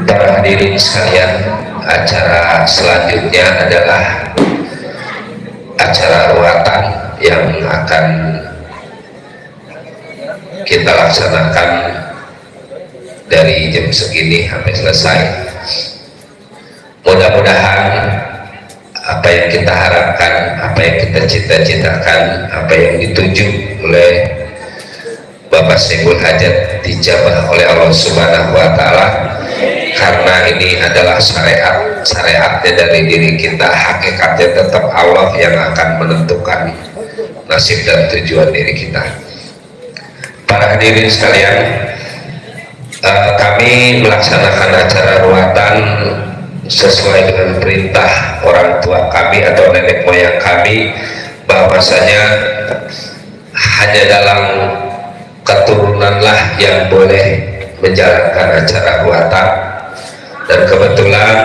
Para hadirin sekalian, acara selanjutnya adalah acara ruatan yang akan kita laksanakan dari jam segini sampai selesai. Mudah-mudahan apa yang kita harapkan, apa yang kita cita-citakan, apa yang dituju oleh Bapak Syekhul Hajat dijabah oleh Allah Subhanahu wa Ta'ala, karena ini adalah syariatnya dari diri kita, hakikatnya tetap Allah yang akan menentukan nasib dan tujuan diri kita. Para hadirin sekalian, kami melaksanakan acara ruatan sesuai dengan perintah orang tua kami atau nenek moyang kami, bahwasanya hanya dalam keturunanlah yang boleh menjalankan acara ruatan, dan kebetulan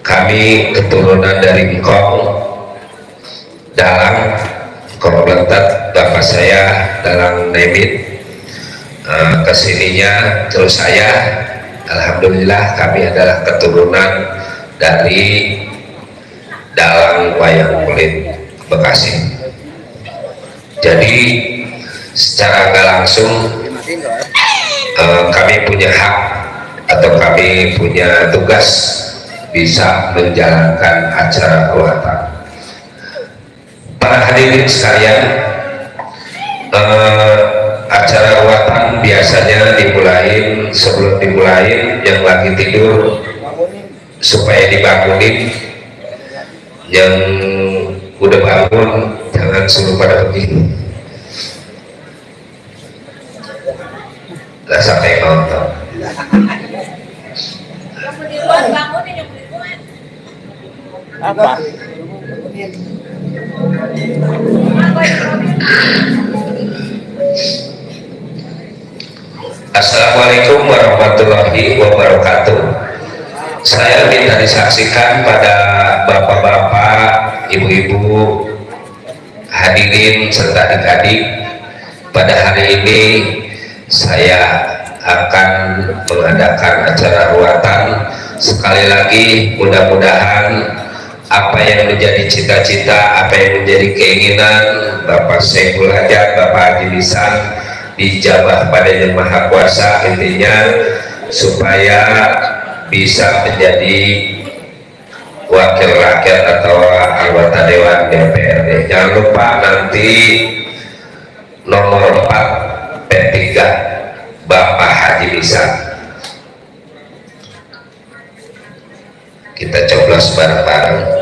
kami keturunan dari Ngkong Dalang, Ngkong Lentet, bapak saya Dalang Nemit. Kesininya terus saya, alhamdulillah kami adalah keturunan dari Dalang Wayang Kulit Bekasi. Jadi secara nggak langsung kami punya hak atau kami punya tugas bisa menjalankan acara ruatan. Para hadirin sekalian, acara ruatan biasanya dimulain, sebelum dimulain yang lagi tidur supaya dibangunin, yang udah bangun jangan suruh pada begini, lah sampai nonton. Apa? Assalamualaikum warahmatullahi wabarakatuh. Saya minta disaksikan pada bapak-bapak, ibu-ibu, hadirin serta adik-adik, pada hari ini saya akan mengadakan acara ruatan. Sekali lagi, mudah-mudahan apa yang menjadi cita-cita, apa yang menjadi keinginan Bapak Syekhul Hajat, Bapak Haji Lisan dijabah pada Yang Maha Kuasa, intinya supaya bisa menjadi wakil rakyat atau anggota Dewan DPRD. Jangan lupa nanti nomor 4 P3 Bapak Haji Lisan kita coblos bareng-bareng.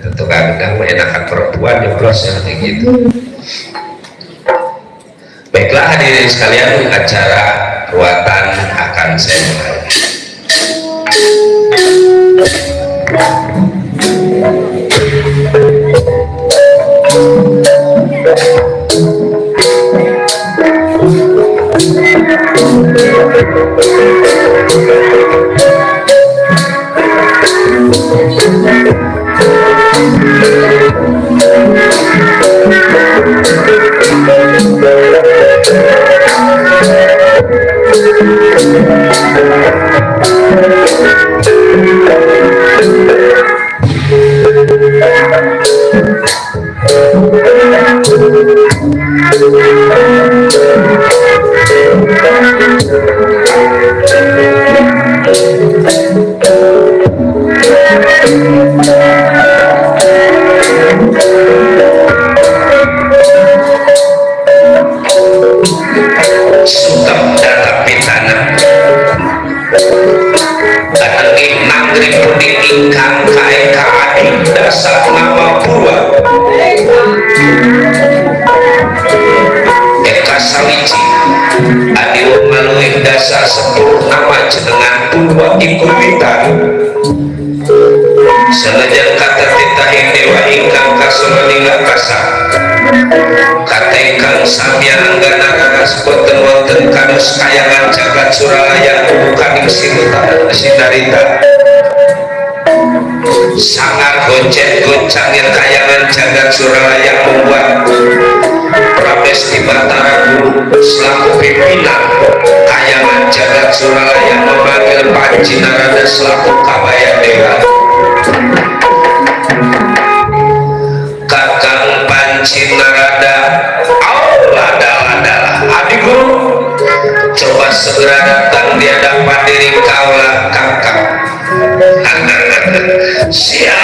Tentu kadang enakan perempuan nyoblos yang gitu. Baiklah hadirin sekalian, acara ruatan akan saya mulai. Senajan kata titahing dewa ingkang kasolaningga kasar katekang samya anggana ragas boten wonten kados kayangan jagat suralaya kaning sinarita sangar gonceng goncangnya kayangan jagat suralaya membuat Prabesti Batara Guru selaku pimpinan kayangan jagat suralaya memanggil Panji Narada selaku Kabaya Dewa. Kakang Panji Narada, ladalah Adi Guru, coba segera datang di hadapan diri kaulah kakang. Siap.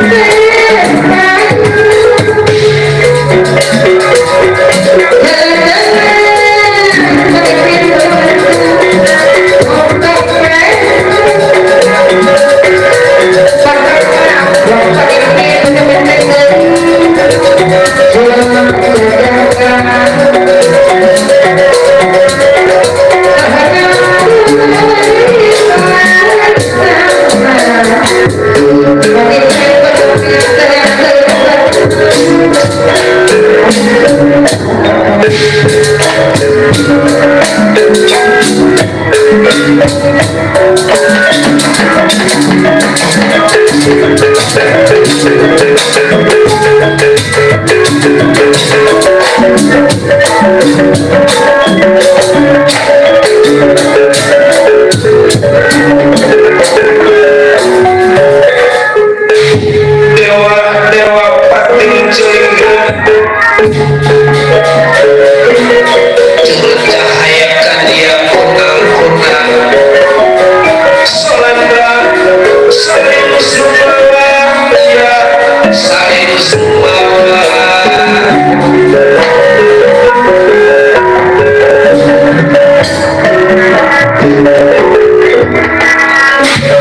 Bye. Dewa-dewa pating celingan curut cahayakan dia kunang-kunang solendra saling sumbawa ya saling sumbawa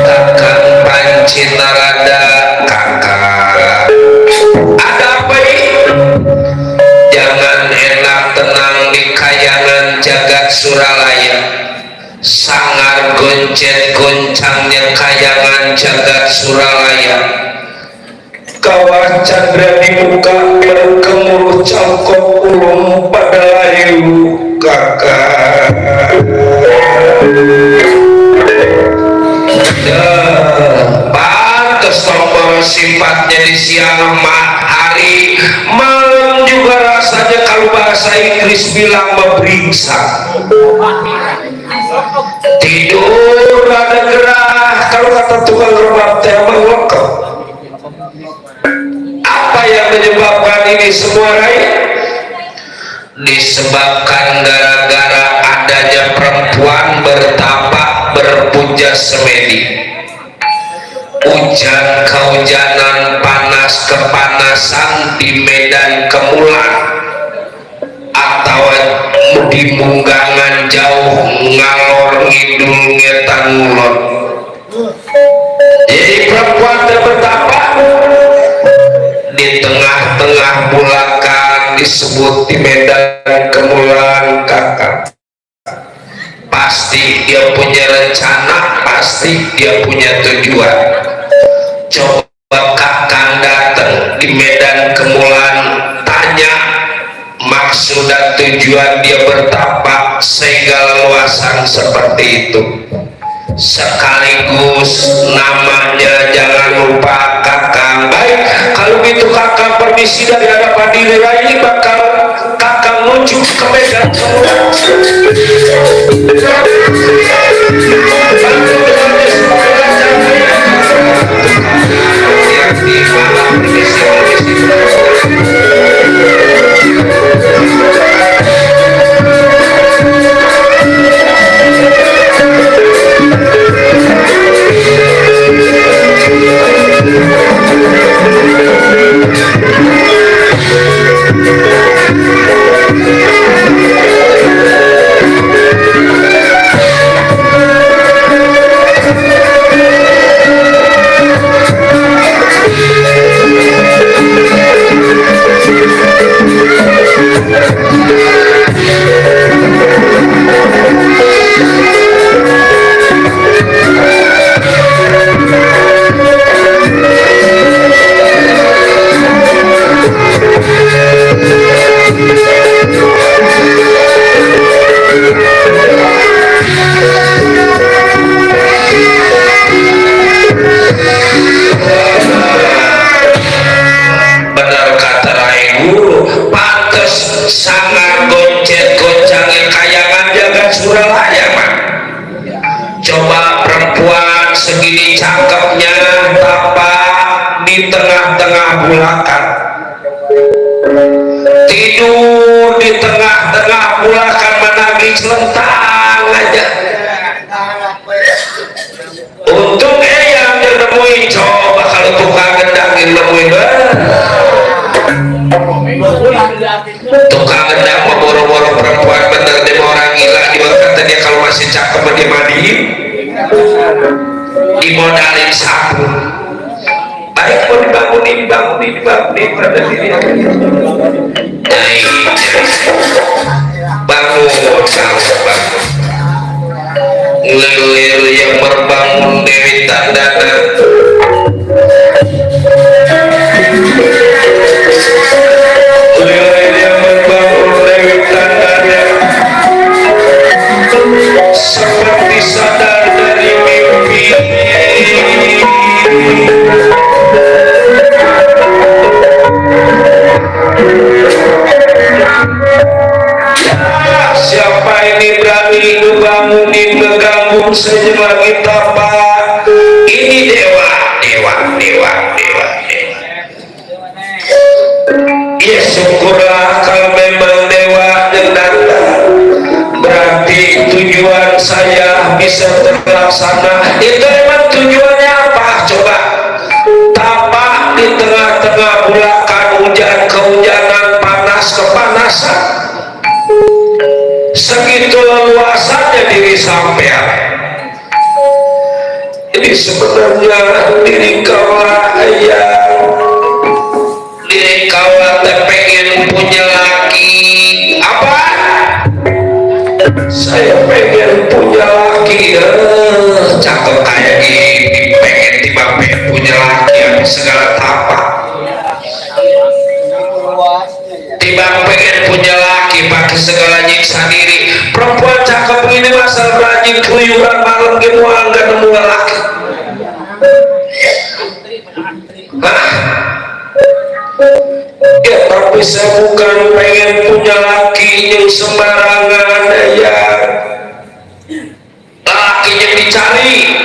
kakang panci narada kakak ada apa ini jangan enak tenang di kayangan jagat Suralaya sangar goncet goncangnya kayangan jagat Suralaya kawah candra di muka bergemuruh cangkok ulung pada layu kakak pantes tombol sifatnya di siang hari malam juga rasanya kalau bahasa Inggris bilang memeriksa tidur ada gerah kalau kata tukang rebab teh mengelokok apa yang menyebabkan ini semua rakyat disebabkan gara-gara adanya perempuan bertapak berpuja semedi hujan kehujanan panas kepanasan di medan kemulan atau di munggangan jauh ngalor ngidul ngetan ngulon jadi perempuan bertapak di tengah-tengah bulakan disebut di medan kemulan kakak pasti dia punya rencana pasti dia punya tujuan coba kakang datang di medan kemulan tanya maksud dan tujuan dia bertapak sehingga leluasan seperti itu sekaligus namanya jangan lupa kakang baik kalau gitu kakang permisi dari hadapan diri lagi bakal kakang menuju ke medan kemulan yang di malam permisi bulakan tidur di tengah-tengah bulakan menagih selentang aja untung yang dia nemuin coba kalau tukang gendangin nemuin tukang gendang mau boro-boro perempuan bener dia orang gila dia kata dia kalau masih cakep dia mandiin dimodalin sabun baik mau dibangunin pada diri bangun ngelir yang berbangun Dewi Tandana ngelir yang berbangun Dewi Tandana seperti sadar dari Siapa ini berani ngebangunin ngeganggu saja lagi tapak? Ini dewa, dewa, dewa, dewa, dewa. Ya syukurlah kalau memang dewa yang datang, berarti tujuan saya bisa terlaksana. Itu memang tujuannya apa? Coba tapak di tengah-tengah bulakan hujan kehujanan, panas kepanasan, segitu leluasannya diri sampean. Ini sebenarnya diri kaulah diri kaulah pengen punya laki. Apa? Saya pengen punya laki. Cakep kayak gini, pengen punya laki, segala tapak. Timbang pengen punya laki pakai segala nyiksa diri. Perempuan cakep ini masalah rajin keluyuran malam gitu nggak nemu laki. Hah? Ya tapi saya bukan pengen punya laki yang sembarangan ya. Laki yang dicari,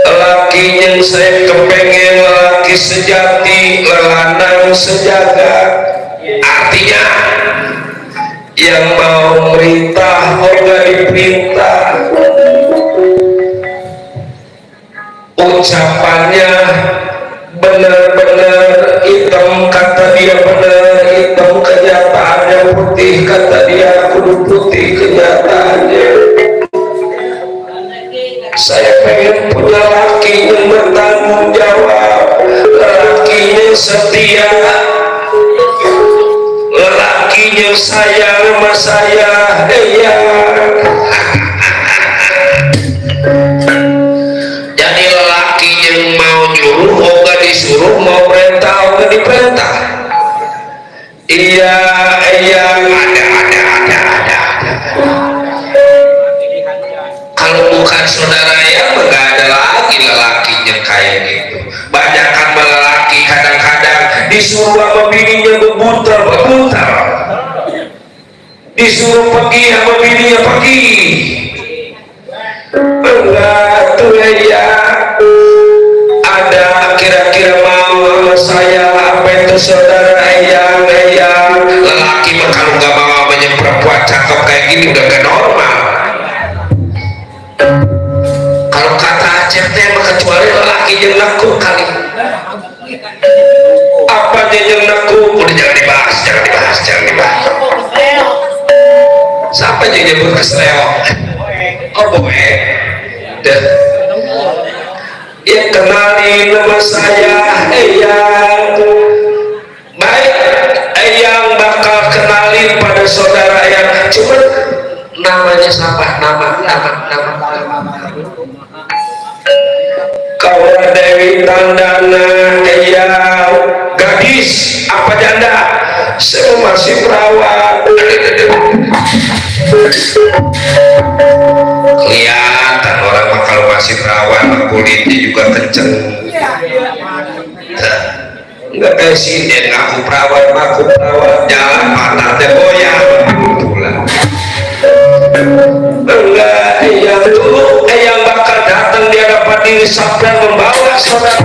laki yang saya kepengen laki sejati, lelanang sejagat. Artinya yang mau merintah nggak diperintah, ucapannya benar-benar hitam kata dia benar hitam, kenyataannya putih kata dia kudu putih kenyataannya. Saya pengen punya laki yang bertanggung jawab, lakinya setia, lelakinya sayang sama saya. Jadi lelaki yang mau nyuruh gak disuruh, mau perintah gak diperintah. Iya ada. Kalau bukan saudara ya gak ada lagi lelakinya kayak gitu. Banyakan lelaki kadang-kadang disuruh sama bininya bebutar, disuruh pergi sama bininya pergi. Enggak tuh ya, ada kira-kira mau sama saya apa itu saudara yang lelaki mah kalau nggak mau banyak perempuan cakep kayak gini udah gak normal. Kalau kata Aceh teh kecuali lelaki yang naku kali. Apa yang naku? Udah jangan dibahas. Siapa yang nyebut kesleo? Oh boy, ya kenalin nama saya Eyang. Baik, Eyang bakal kenalin pada saudara Eyang. Cuma namanya siapa? Nama. Kaulah Dewi Tandana Eyang. Gadis apa janda? Saya masih perawat. Kelihatan orang mah kalau masih perawan kulitnya juga kenceng. Enggak presiden ngaku perawan jalan pantatnya goyang pulang. Enggak yang dulu yang bakal datang dia dapat diri sampai membawa saudara.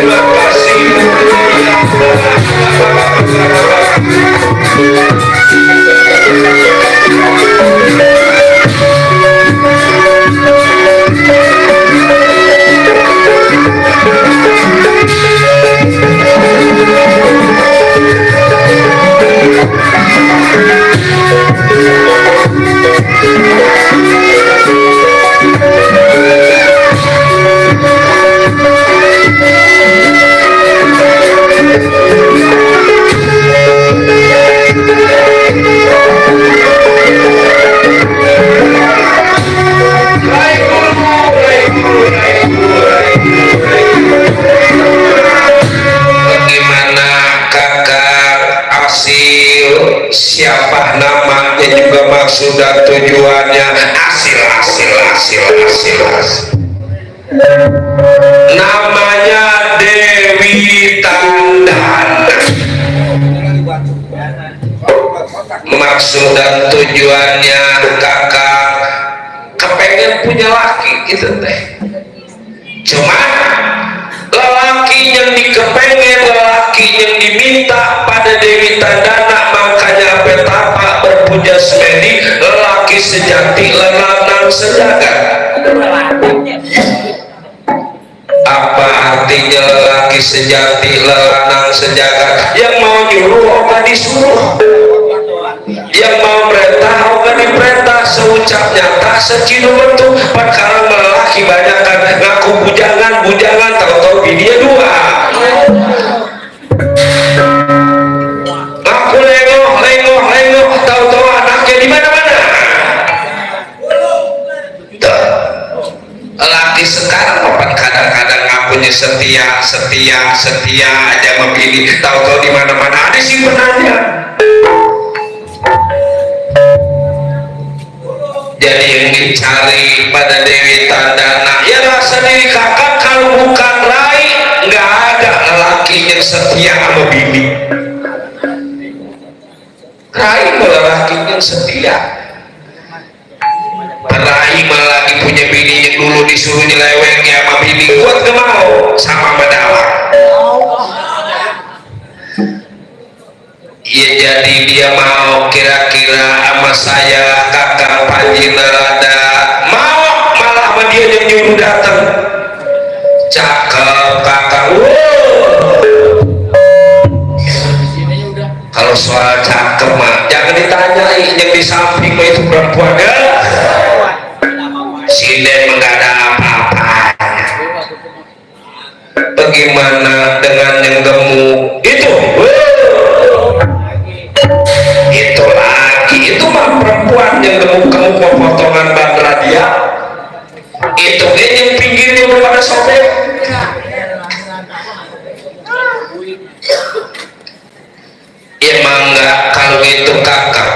Terima kasih. namanya juga maksud dan tujuannya hasil. Namanya Dewi Tandana. Maksud dan tujuannya kakak kepengen punya laki gitu teh. Cuma lelaki yang dikepengen, lelaki yang diminta pada Dewi Tandana, makanya betapa berpuja semedi lelaki sejati lelanang sejagat. Apa artinya lelaki sejati lelanang sejagat? Yang mau nyuruh oga disuruh, yang mau perintah oga diperintah, seucap nyata secinu bentuk. Perkara lelaki banyak kan ngaku bujangan tahu-tahu dia dua, ngaku lengoh tahu-tahu anaknya di mana-mana. Laki sekarang apa kadang-kadang ngakunya setia aja begini, tahu-tahu di mana-mana ada simpenannya. Jadi yang dicari pada Dewi Tandana ya rasa diri kakak, kalau bukan rai nggak ada lelaki yang setia sama bini. Rai malah lelaki yang setia. Rai malah lagi punya bini yang dulu disuruh nyeleweng ya sama bini, kuat gak mau sama medala. Ya jadi dia mau kira-kira sama saya kakak Panji Narada, mau malah sama dia yang nyuruh datang. Cakep kakak. Kalau soal cakep mah jangan ditanyai, yang di samping mah itu perempuan ya. Sinden enggak ada apa-apa. Bagaimana dengan yang gemuk itu? Itu lagi, itu mah perempuan yang gemuk-gemuk potongan bandra dia. Itu yang pinggirnya belum ada sobek. Emang enggak, kalau itu kakak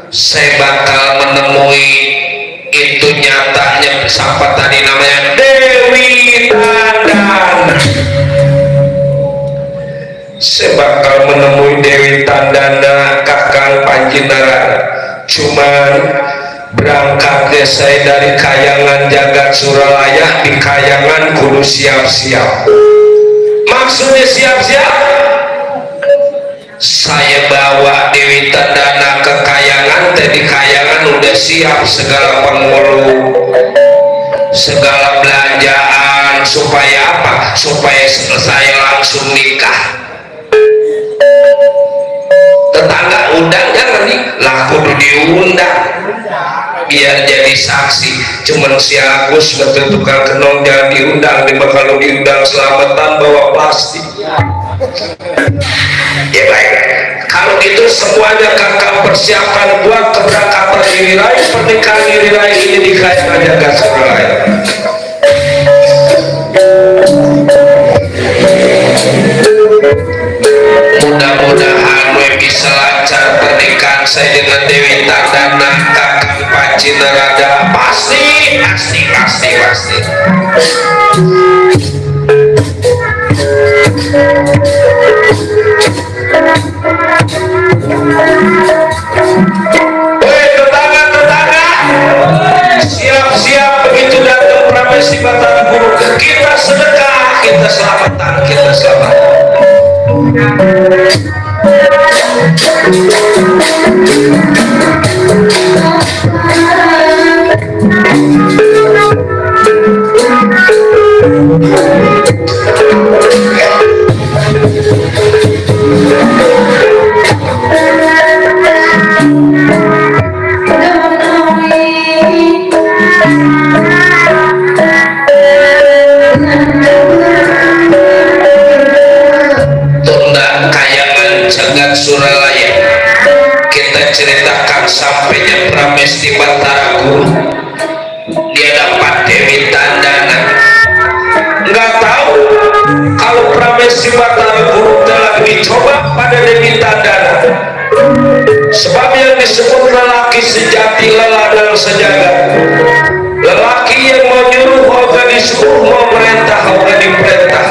saya bakal menemui itu nyatanya siapa tadi namanya Dewi Tandana. Saya bakal menemui Dewi Tandana kakang Panji Narada. Cuman berangkatnya saya dari Kayangan Jagat Suralaya, di Kayangan kudu siap-siap. Maksudnya siap-siap, saya bawa Dewi Tandana ke Kayangan, di Kayangan udah siap segala pengulu, segala belanjaan, supaya apa? Supaya saya langsung nikah. Tetangga undang jangan nih, lah kudu diundang biar jadi saksi. Cuman si Agus betul tukang kenong jangan diundang, dia kalau diundang selamatan bawa plastik. Ya baik, kalau gitu semuanya kakak persiapan buat keberangkatan Diri Rai, pernikahan Diri Rai ini di Kayangan Jagat Suralaya. Mudah-mudahan bisa lancar pernikahan saya dengan Dewi Tandana kakang Panji Narada. Pasti. Woi tetangga, siap-siap begitu datang Pramesti Batara Guru, kita sedekah, kita selamatan. Jagat Suralaya, kita ceritakan sampainya Pramesti Batara Guru, dia dapat Dewi Tandana. Nggak tahu kalau Pramesti Batara Guru telah dicoba pada Dewi Tandana. sebab yang disebut lelaki sejati leladang sejagat, lelaki yang mau nyuruh oga disuruh, mau merintah oga diperintah.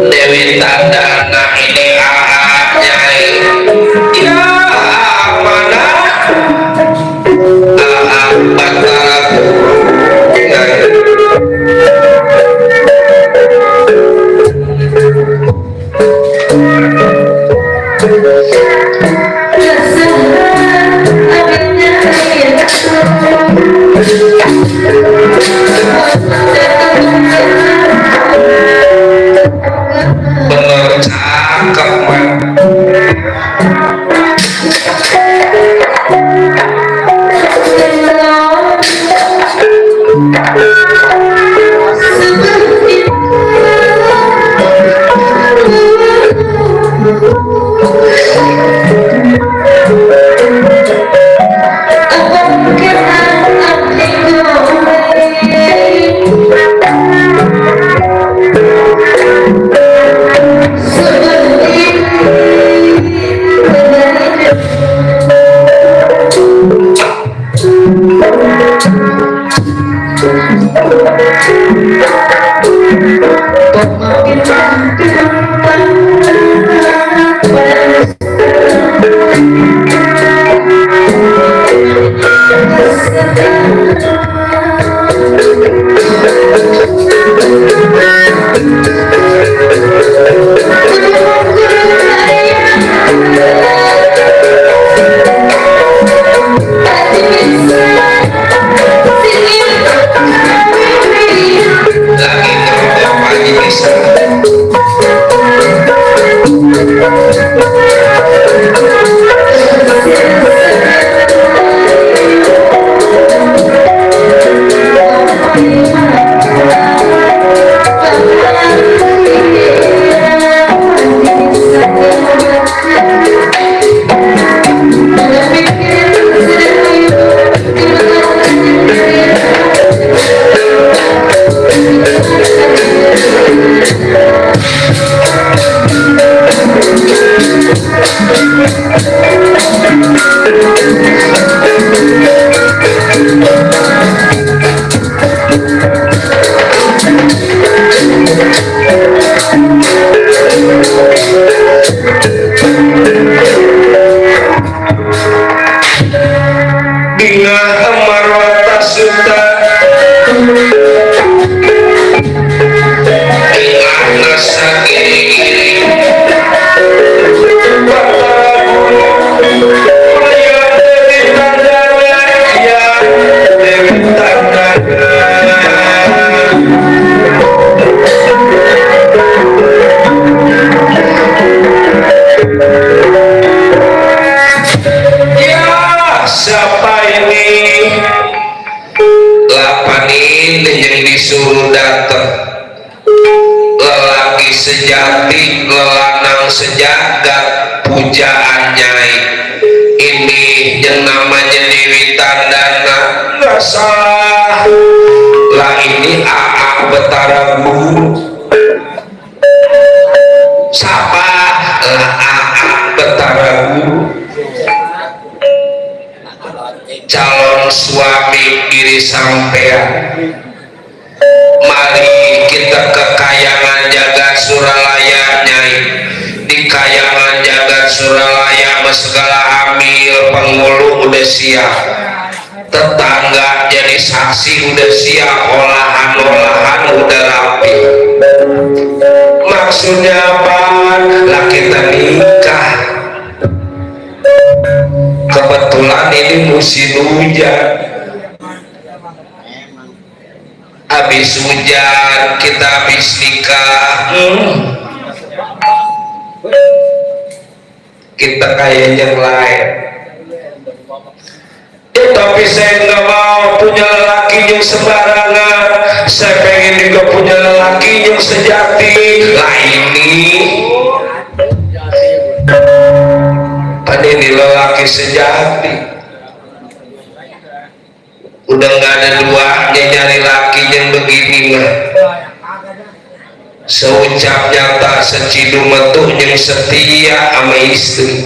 Dewi Tandana ini Nyai, ya mana Batara Nyai. Bener cakep man. Sejati lelanang sejagat pujaan Nyai ini yang namanya Dewi Tandana nggak salah lah, ini AA Betara Guru siapa lah AA Betara Guru, calon suami diri sampean. Mari kita ke Kayangan Jagat Suralaya Nyai. Di Kayangan Jagat Suralaya segala amil penghulu udah siap, tetangga jadi saksi udah siap, olahan-olahan udah rapi. Maksudnya apa? Lah kita nikah, kebetulan ini musim hujan. Habis hujan kita habis nikah, kita kayak yang lain. Ya, tapi saya nggak mau punya lelaki yang sembarangan. Saya pengen juga punya lelaki yang sejati. Lah ini lelaki sejati. Udah nggak ada duanya nyari laki yang begini mah. Seucap nyata secidung metuh yang setia sama istri,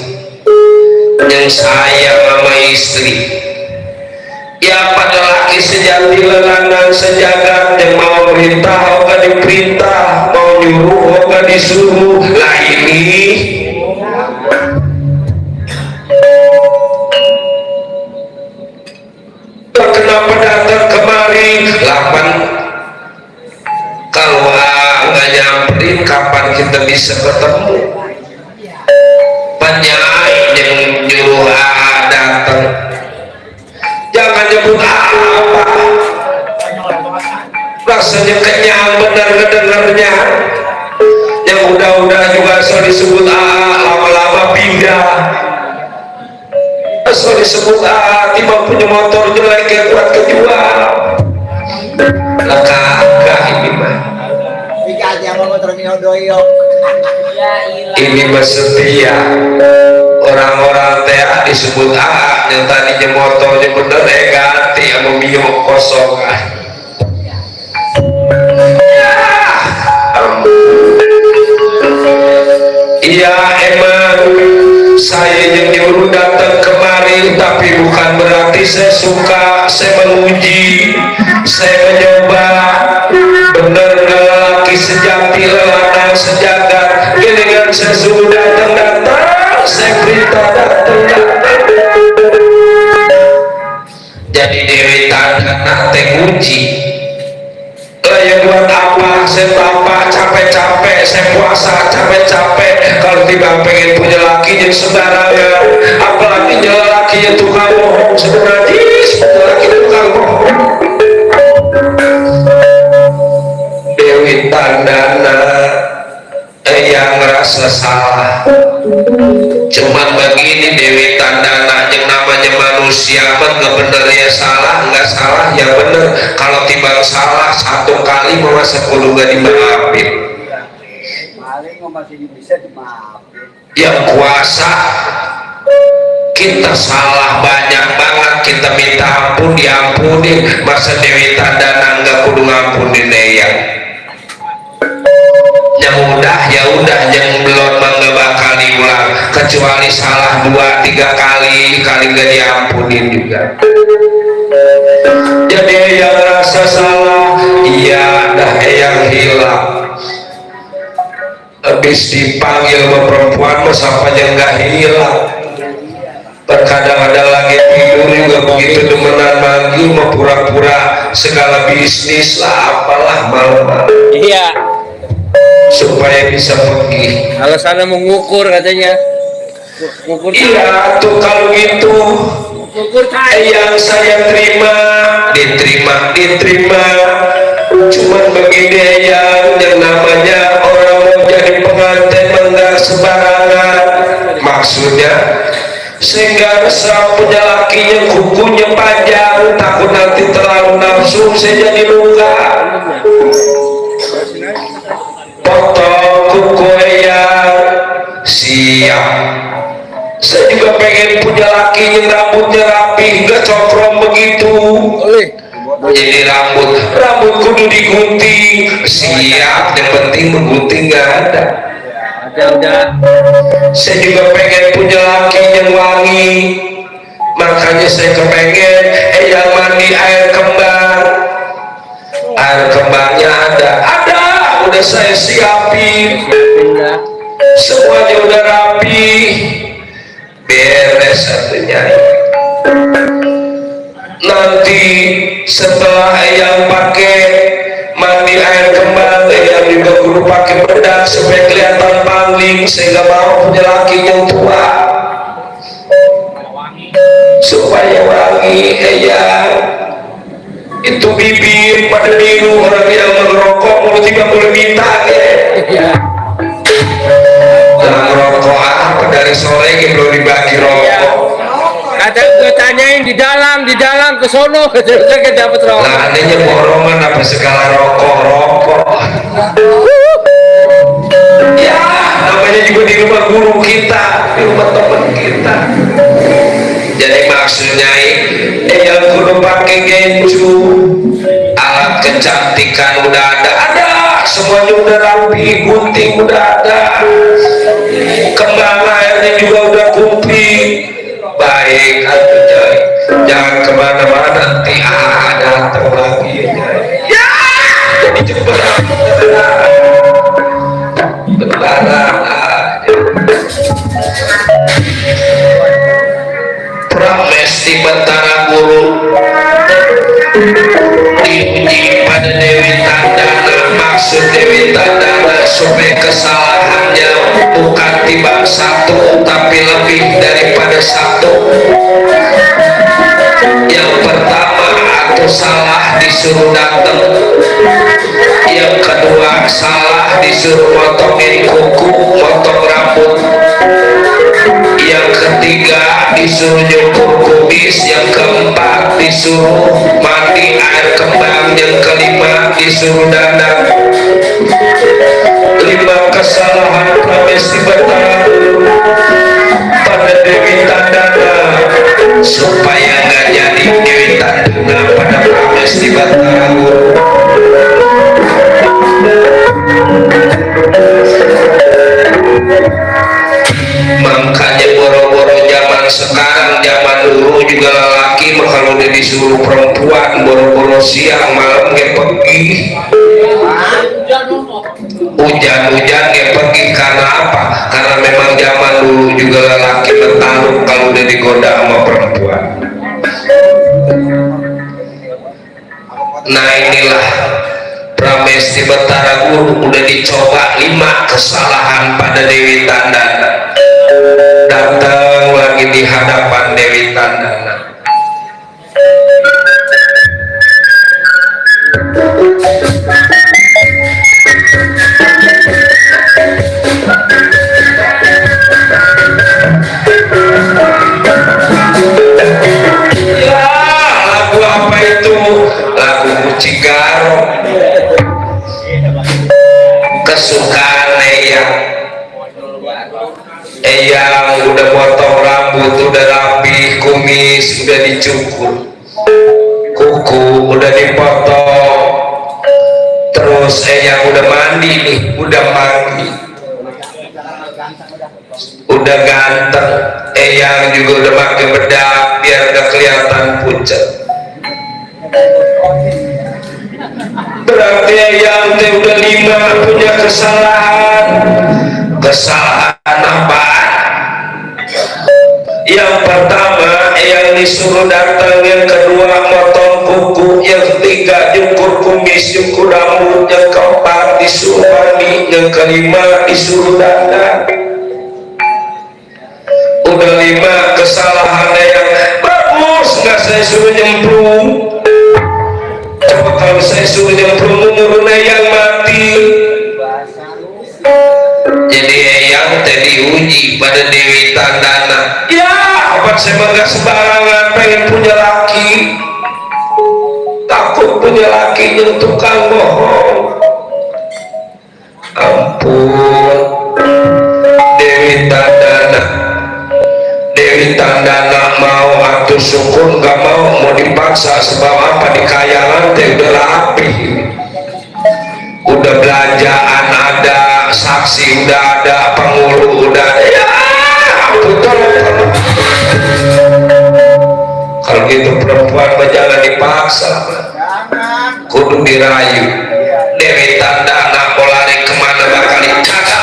yang sayang sama istri. Ya pada laki sejati lelanang sejagat yang mau perintah oga diperintah, mau nyuruh oga disuruh. Lah ini kenapa datang kemari 8 kalau nggak nyamperin kapan kita bisa ketemu. Penyair yang nyuruh datang, jangan nyebut apa, rasanya kenyang bener ngedengernya. Yang udah-udah juga asal disebut lama-lama pindah, asal disebut tiba punya motor jelek yang kuat kejual. Lah kagak ini mah, ini mah setia. Orang-orang teh disebut yang tadinya motornya bener ganti sama mio kosongan. Iya emang saya yang nyuruh datang kemari, tapi bukan berarti saya suka. Saya menguji, saya mencoba bener lelaki sejati, lelanang sejagat. Giliran saya suruh datang, saya perintah datang. Jadi Dewi Tandana teh nguji. Ya buat apa saya bapak capek-capek, saya puasa capek-capek, kalau tiba pengen punya laki yang sembarangan, apalagi laki yang tukang bohong. Sebenarnya laki tukang bohong. Dewi Tandana yang ngerasa salah. Cuman begini Dewi Tandana, yang namanya manusia nggak bener ya salah, nggak salah ya bener. Kalau timbang salah satu kali masa kudu gak dimaafin. Yang kuasa kita salah banyak banget, kita minta ampun diampuni. Masa Dewi Tandana nggak kudu ngampunin ya? Yang udah yang belum nggak bakal diulang, kecuali salah 2-3 kali gak diampunin juga. Jadi yang rasa salah, iya dah yang hilang. Habis dipanggil sama perempuan mas apanya nggak hilang. Terkadang ada lagi tidur juga begitu demenan manggil mau pura-pura segala bisnis lah apalah malam-malam. Iya. Supaya bisa pergi. Alasannya mengukur katanya. Ngukur. Iya tuh kalau gitu. Yang saya terima diterima. Cuman begini yang namanya orang mau jadi pengantin enggak sembarangan. Maksudnya sehingga saya punya laki yang kukunya panjang, takut nanti terlalu nafsu saya jadi luka. Potong kuku yang siap. Saya juga pengen punya laki yang rambutnya rapi, nggak cokrong begitu. Jadi rambut kudu digunting, siap. Yang penting menggunting nggak ada. Saya juga pengen punya laki yang wangi, makanya saya kepengen yang mandi air kembang. Air kembangnya ada, udah saya siapin, semuanya udah rapi. Beres satunya. Nanti setelah yang pakai mandi air kembang, yang juga guru pakai bedak supaya kelihatan pangling. Saya nggak mau punya laki yang tua, supaya wangi. Itu bibir pada biru, orang yang merokok mulut juga boleh minta ya. Dalam rokok apa dari dari sore belum dibagi rokok. Ada gue tanyain di dalam ke sono kita dapat rokok. Lah adanya borongan apa segala rokok. Ya namanya juga di rumah guru kita, di rumah teman kita. Jadi maksudnya yang kudu pakai genju, alat kecantikan udah ada, semuanya udah rapi, gunting udah ada, kembang airnya juga udah kumpul. Baik atuh jangan kemana-mana nanti datang lagi ya jadi coba benar Pramesti Batara Guru diuji pada Dewi Tandana. Maksud Dewi Tandana supaya kesalahannya bukan tiba satu tapi lebih daripada satu. Yang pertama atau salah disuruh datang, yang kedua salah disuruh motongin kuku, motong rambut, yang ketiga disuruh nyukur kumis, yang keempat disuruh mandi air kembang, yang kelima disuruh dandan. 5 kesalahan Pramesti Batara pada Dewi Tandana supaya nggak jadi Dewi Tandana pada Pramesti Batara Guru. Makanya boro-boro zaman sekarang, zaman dulu juga lelaki kalau udah disuruh perempuan boro-boro siang malam dia pergi. Hujan-hujan dia pergi karena apa? Karena memang zaman dulu juga lelaki bertaruh kalau udah digoda sama perempuan. Nah inilah Pramesti Batara Guru udah dicoba 5 kesalahan pada Dewi Tandana. Datang lagi di hadapan Dewi Tandana. Ya lagu apa itu? Lagu Mucigaro kesukaan yang udah potong rambut, udah rapi, kumis udah dicukur, kuku udah dipotong, terus yang udah mandi nih, udah mandi, udah ganteng, yang juga udah pakai bedak biar gak kelihatan pucat. Berarti yang udah 5 punya kesalahan. Kesalahan apa? Yang pertama yang disuruh datang, yang kedua motong kuku, yang ketiga cukur kumis, cukur rambut, yang keempat disuruh mandi, yang kelima disuruh dandan. Udah 5 kesalahannya yang bagus. Nggak saya suruh nyemplung, coba kalau saya suruh nyemplung umurnya yang mati. Jadi yang tadi uji pada Dewi Tandana. Ya apa saya nggak sembarangan pengen punya laki, takut punya laki yang tukang bohong. Ampun Dewi Tandana. Dewi Tandana mau atuh syukur nggak mau dipaksa. Sebab apa? Di kayangan teh udah rapi, udah belanjaan ada, saksi udah ada, penghulu udah ada. Ya betul. Kalau gitu perempuan jangan dipaksa, kudu dirayu. Dewi Tandana mau lari kemana bakal dicakap.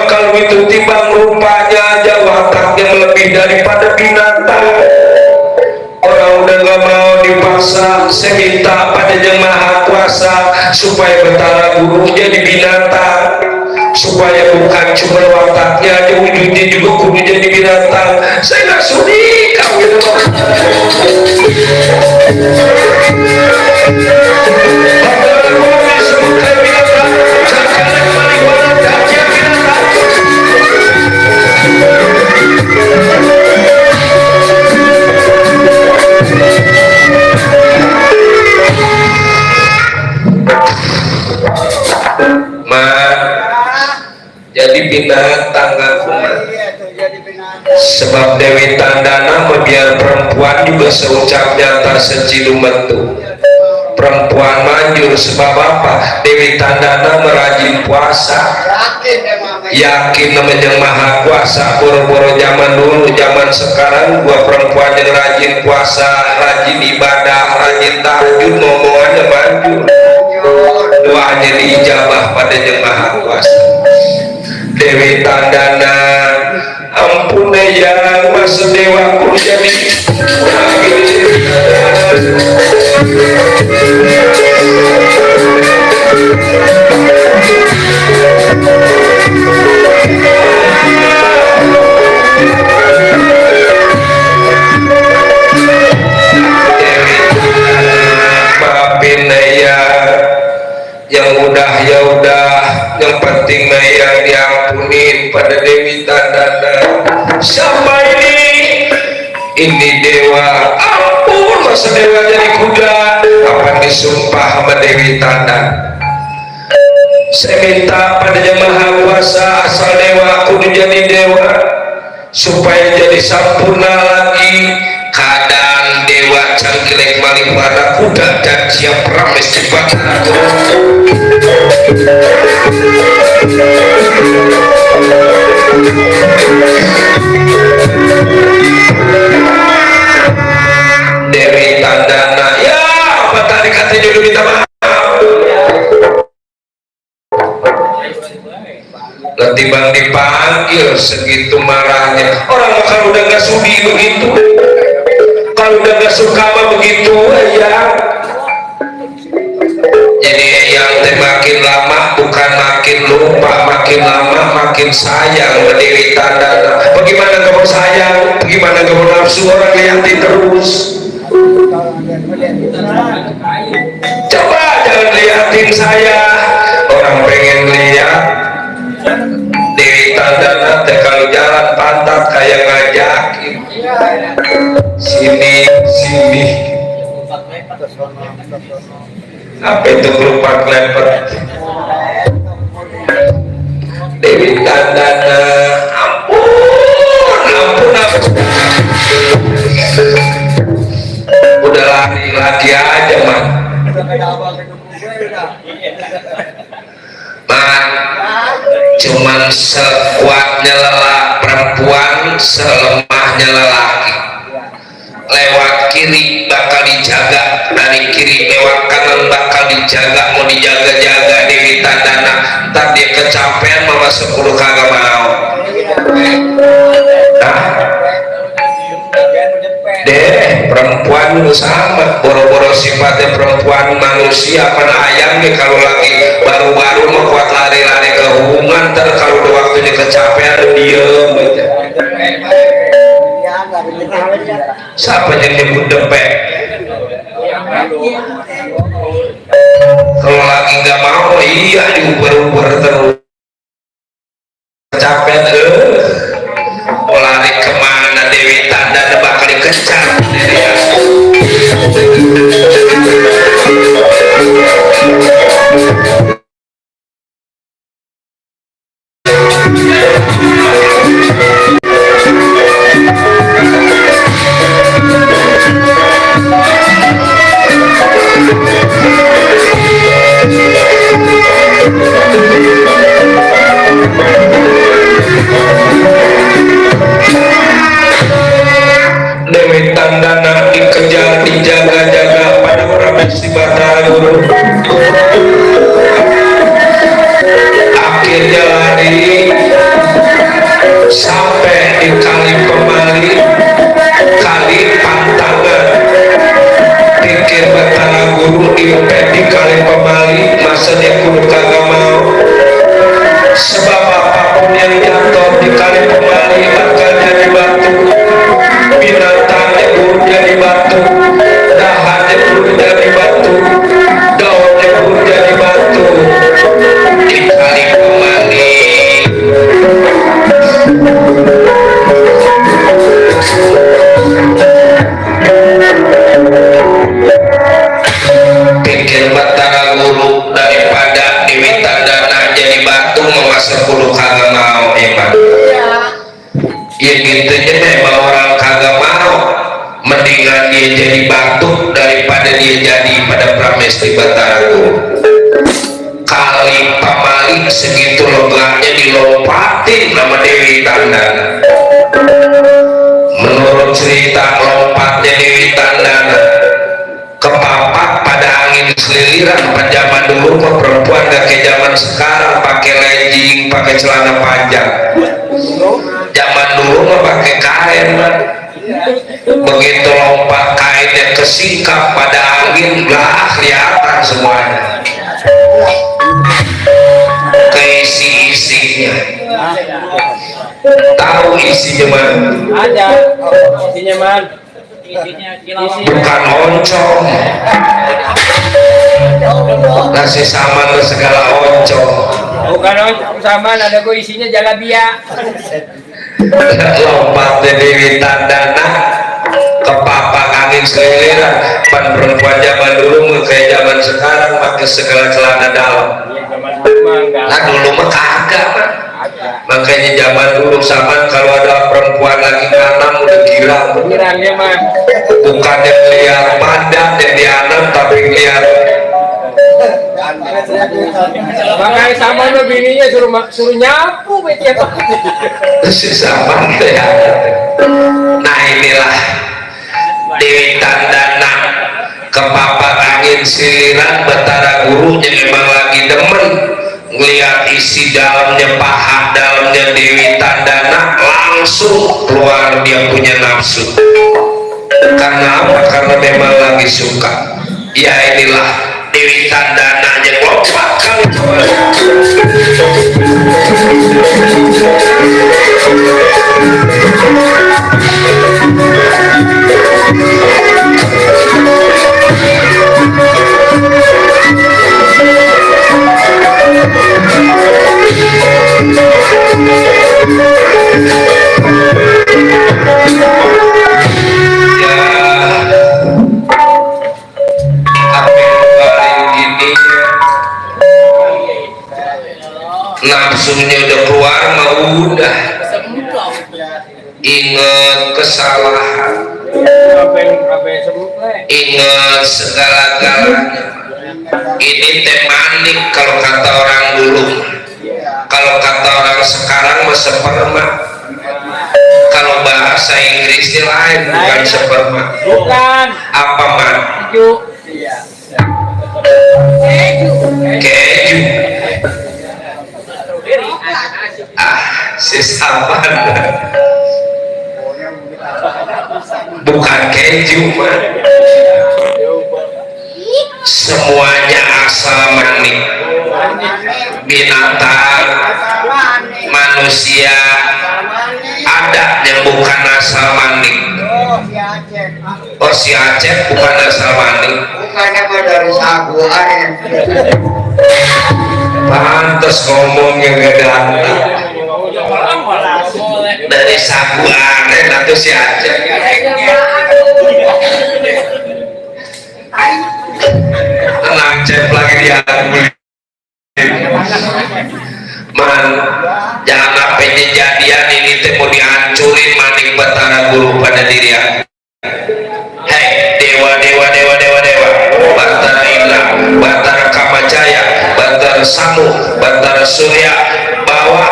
Kalau itu timbang rupanya jauh wataknya lebih daripada binatang. Orang udah gak mau dipaksa, saya minta pada Yang Maha Kuasa supaya Batara Guru jadi binatang. supaya bukan cuma wataknya aja, wujudnya juga kudu jadi binatang. Saya nggak sudi kawin jadi binatang aku mah. Sebab Dewi Tandana biar perempuan juga seucapnya tak secilumet tuh. Perempuan manjur sebab apa? Dewi Tandana merajin puasa, yakin namanya maha kuasa. Boro-boro zaman dulu, zaman sekarang gua perempuan yang rajin puasa, rajin ibadah, rajin tahajud, ngomongannya manjur, doanya diijabah pada yang maha kuasa. Dewi Tandana, ampun ya mas dewa ku jadi maafin ya, yang udah ya udah, yang penting yang diampunin pada Dewi Tandana. Siapa ini dewa, ampun masa dewa jadi kuda, apa disumpah sama Dewi Tandana. Saya minta pada yang maha kuasa, asal dewa kudu jadi dewa, supaya jadi sempurna lagi keadaan dewa cangkilek malih pada kuda dan siap rames cepat. Dewi Tandana, ya apa tadi katanya dulu minta maaf. Ketimbang dipanggil segitu marahnya. Orang kalau udah gak sudi begitu, kalau udah gak suka mah begitu ya. Jadi yang makin lama bukan makin lupa, makin lama makin sayang sama Dewi Tandana. Bagaimana kamu sayang, bagaimana kamu nafsu, orang liatin terus. Coba jangan liatin saya, orang pengen lihat Dewi Tandana teh kalau jalan pantat kayak ngajakin sini sini. Apa itu kelopak lepet? Dewi Tandana, ampun, ampun, ampun. Udah lari lagi aja man. Man, cuman sekuatnya perempuan, selemahnya lelaki. Lewat kiri bakal dijaga, dari kiri lewat kanan bakal dijaga, mau dijaga-jaga Dewi Tandana. Ntar dia kecapean mama 10 kagak mau. Nah, deh perempuan itu sama, boro-boro sifatnya perempuan manusia pada ayam nih. Kalau lagi baru-baru mau kuat lari-lari ke hubungan, ntar kalau udah waktunya kecapean diem aja. Siapa yang nyebut depek? Kalau lagi nggak mau, iya diuber-uber terus. Capek mau lari kemana Dewi Tandana bakal dikejar dia. Dewi Tandana dikejar, dijaga-jaga pada orang si Bataguru. Akhirnya lari sampai di kali Pemali, kali Pantangan. Pikir Bataguru impet di kali Pemali, masa dia kudu kagak mau. Sebab dia jadi batuk daripada dia jadi pada Pramesti Batara Guru. Kali pamali segitu loganya dilompatin nama Dewi Tandana. Menurut cerita lompatnya Dewi Tandana kepapak pada angin seliliran. Pada zaman dulu mah perempuan gak kayak zaman sekarang pakai legging, pakai celana panjang. Zaman dulu mah pakai kain. Begitu lompat kainnya kesingkap pada angin, lah kelihatan semuanya. Keisi-isinya. Tahu isinya man? Ada isinya man. Bukan oncom. Nasi saman segala oncom. Bukan oncom saman, ada kok isinya jalabia. Lompat Dewi Tandana kepapak angin seliliran. Pan perempuan zaman dulu kayak zaman sekarang pakai segala celana dalam. Nah dulu mah kagak mah. Makanya zaman dulu sama kalau ada perempuan lagi nganam udah girang. Girangnya mah. Bukannya lihat padat yang dianam tapi lihat. Makanya sama lo bininya suruh nyapu tiap hari. Sama ya. Nah inilah Dewi Tandana kepapak angin siliran Batara Gurunya memang lagi demen ngelihat isi dalamnya, paha dalamnya Dewi Tandana, langsung keluar dia punya nafsu. Karena apa? Karena memang lagi suka. Ya inilah Dewi Tandana yang lompat kali nafsunya udah keluar mah udah ingat kesalahan, ingat segala-galanya. Ini temanik kalau kata orang dulu, kalau kata orang sekarang mah seperma. Kalau bahasa Inggrisnya lain, bukan seperma. Bukan. Apa man? Keju. Si saman. Bukan keju man. Semuanya asal manik. Binatang, manusia, ada yang bukan asal manik. Oh si Aceh bukan asal manik. Bukannya dari saguan. Pantes ngomongnya gak datang. Dari sagu aren atau si Aceh. Tenang cep lagi dia man, jangan sampai kejadian ini teh mau dihancurin manik Batara Guru pada diri aku. Hei dewa Batara Indra, Batara Kamajaya, Batara Samu, Batara Surya, bawa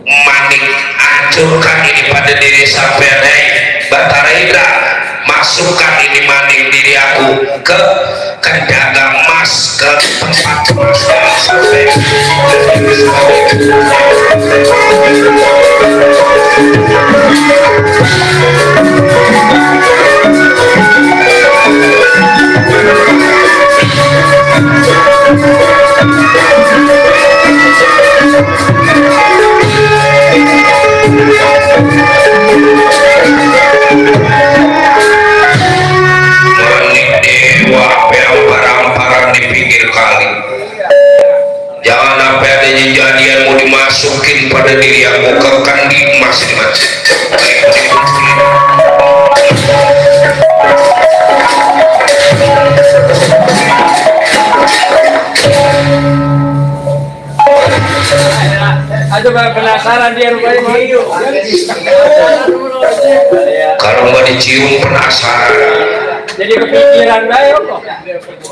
manik hancurkan ini pada diri sampean. Hei Batara Indra, masukkan ini manik diri aku ke dagang emas, ke tempat emas sampai manik dewa amparan di pinggir kali. Jangan sampai ada kejadian mau dimasukin pada diri aku ke kandi emas. Aduh bang, penasaran dia rupanya mau hidup. Kalau nggak dicium penasaran. Jadi kepikiran bae kok.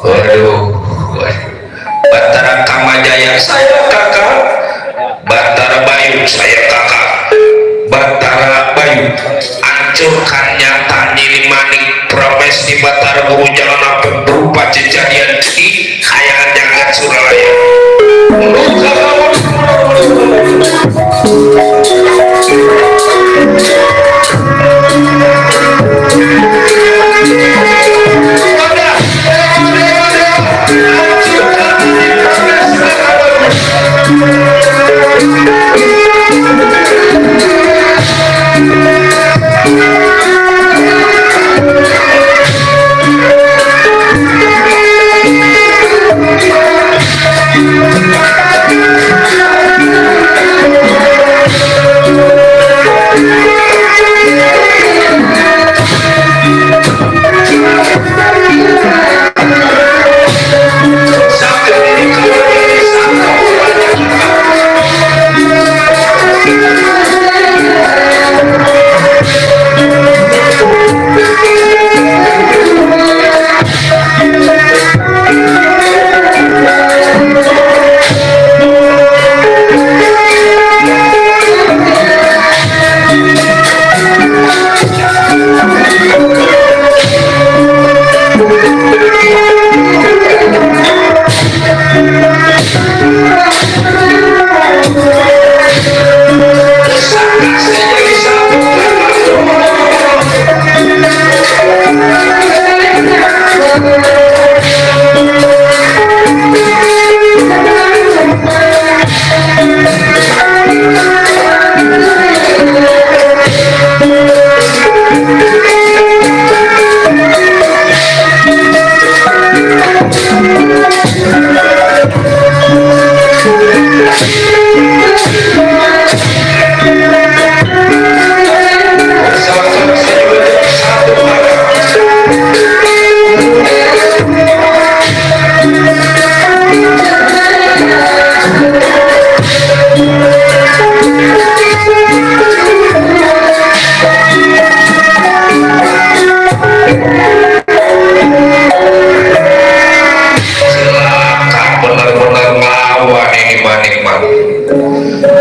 Waduh, Batara Kamajaya saya kakak, Batara Bayu saya kakak, Batara Bayu hancurkan nyata Nili Manik Promes di Batara Guru jangan apa berupa kejadian di khayalan jagat Suralaya.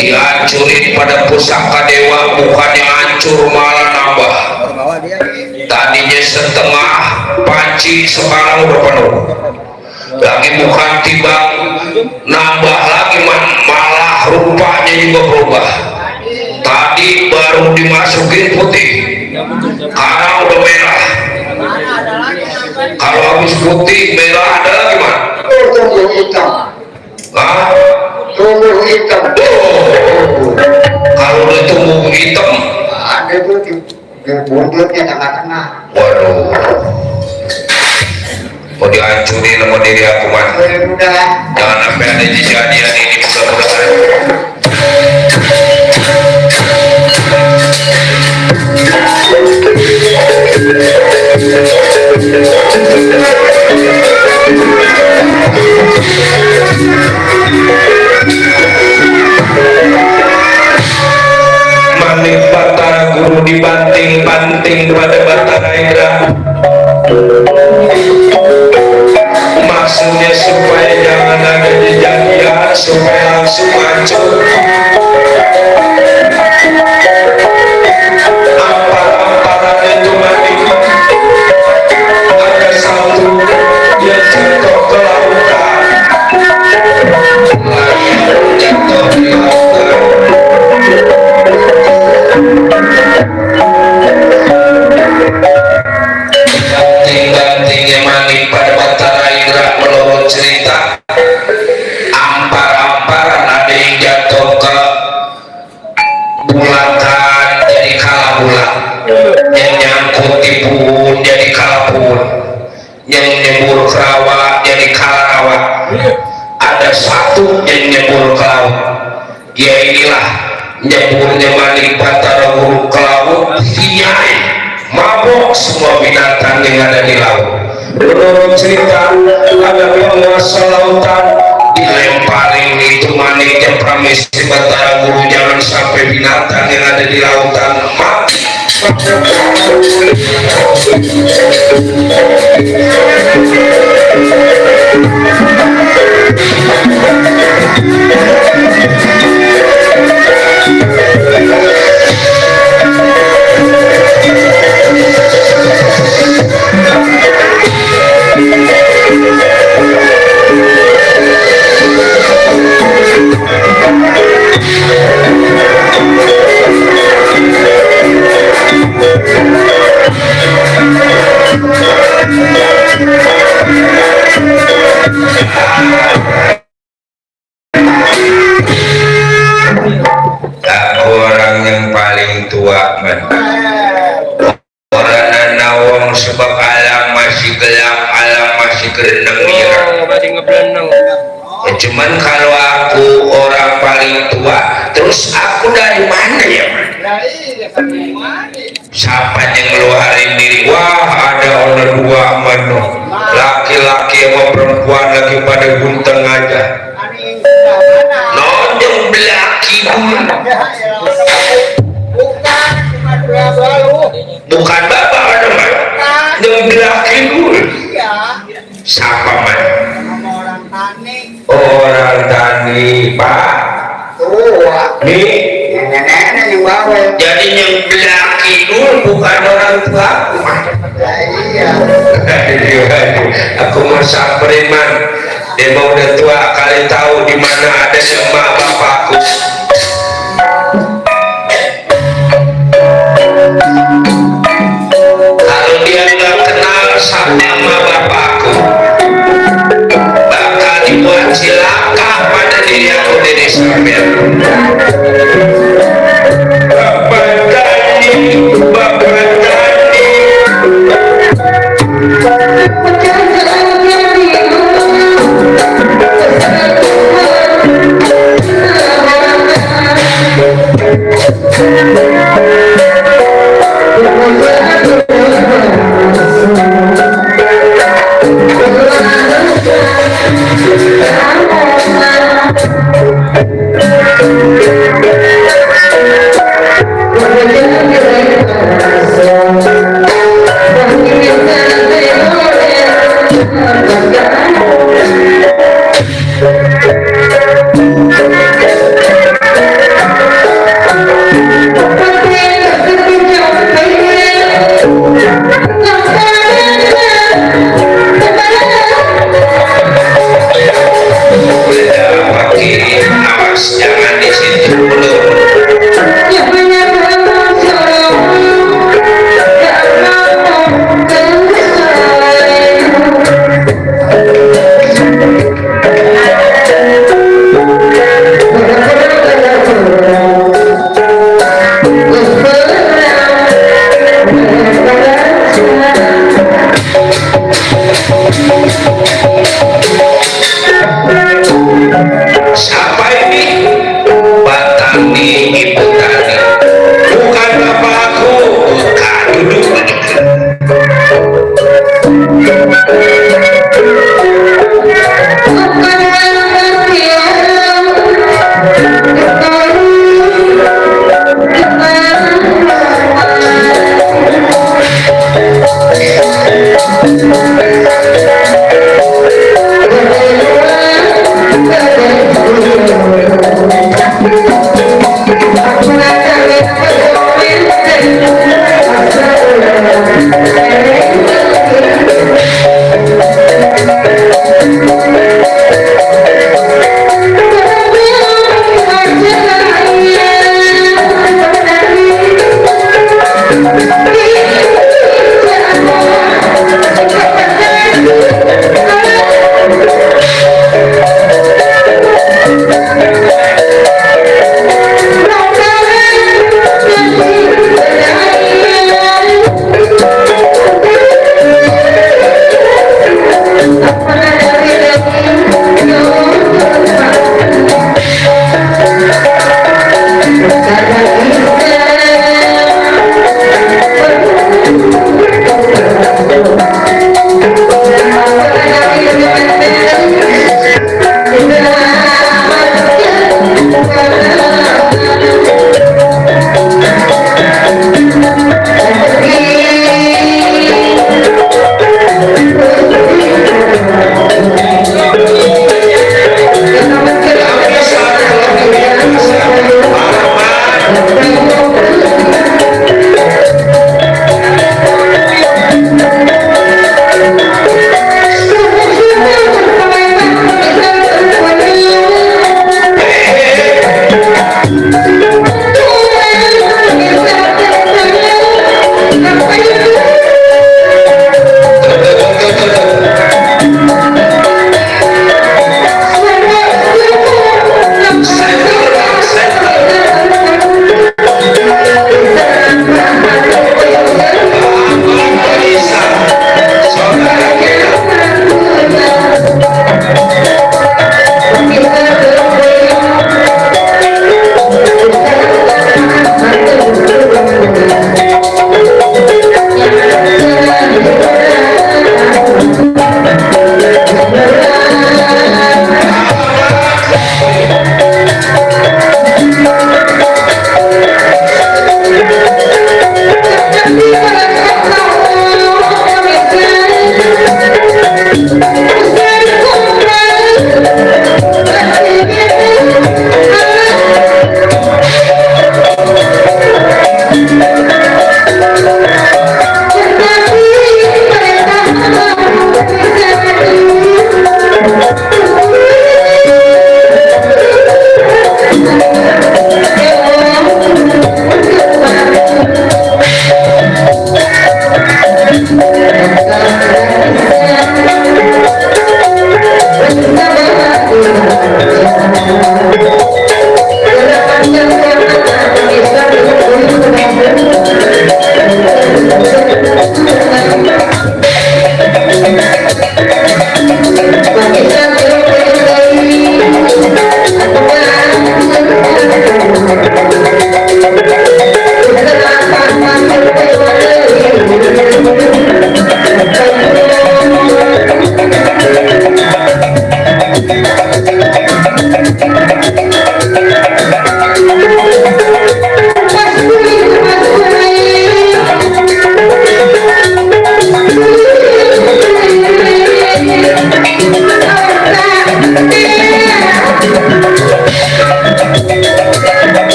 Dihancurin pada pusaka dewa, bukannya hancur malah nambah. Tadinya setengah panci sekarang udah penuh. Lagi bukan tiba nambah lagi, malah rupanya juga berubah. Tadi baru dimasukin putih, sekarang udah merah. Kalau habis putih merah ada lagi mana? Tumbuh hitam. Hah? Tumbuh hitam. Kalau udah tumbuh hitam Ada tuh di buntutnya tengah-tengah. waduh, mau dihancurin sama diri aku man. Udah. Jangan sampai ada kejadian ini, mudah-mudahan. Manik Batara Guru dibanting-banting pada Batara Indra. Maksudnya supaya jangan ada kejadian, supaya langsung hancur. Ampar-amparan itu mati. Ada satu yang jatuh ke lautan, lain jatuh di lautan. Banting-bantingnya manik pada Batara Indra menurut cerita. Ampar-amparan ada yang jatuh ke bulatan jadi kalah bulat, yang nyangkut di puhun jadi kalah puhun, yang nyebur ke rawa jadi kalah rawa. Ada satu yang nyebur ke laut, ya inilah nyeburnya manik Batara Guru ke laut, hiai mabok semua binatang yang ada di laut. Menurut cerita ada penguasa lautan dilemparin itu maniknya pramesti Batara Guru, jangan sampai binatang yang ada di lautan mati. Orang yang paling tua man, orang nawang sebab alam masih gelap, alam masih kerenang mirang. Masih ngebelenang. Ya, cuman kalau aku orang paling tua, terus aku dari mana ya man? Siapa yang ngeluarin diri? Wah, ada orang dua mano, laki-laki sama perempuan lagi pada gunteng aja. Nonjong belaki dulu. Bukan bapak ada man, yang belaki dulu. Siapa man? Orang tani pak. Nih. Nenek-nenek yang bawa. Jadi yang belaki dulu bukan orang tua aku. Iya. Aku mau samperin man, dia mau udah tua kali tahu di mana ada emak bapakku. Kalau dia nggak kenal sama emak bapakku, bakal dibuat cilaka pada diri aku dari sampean. Bapak Tani.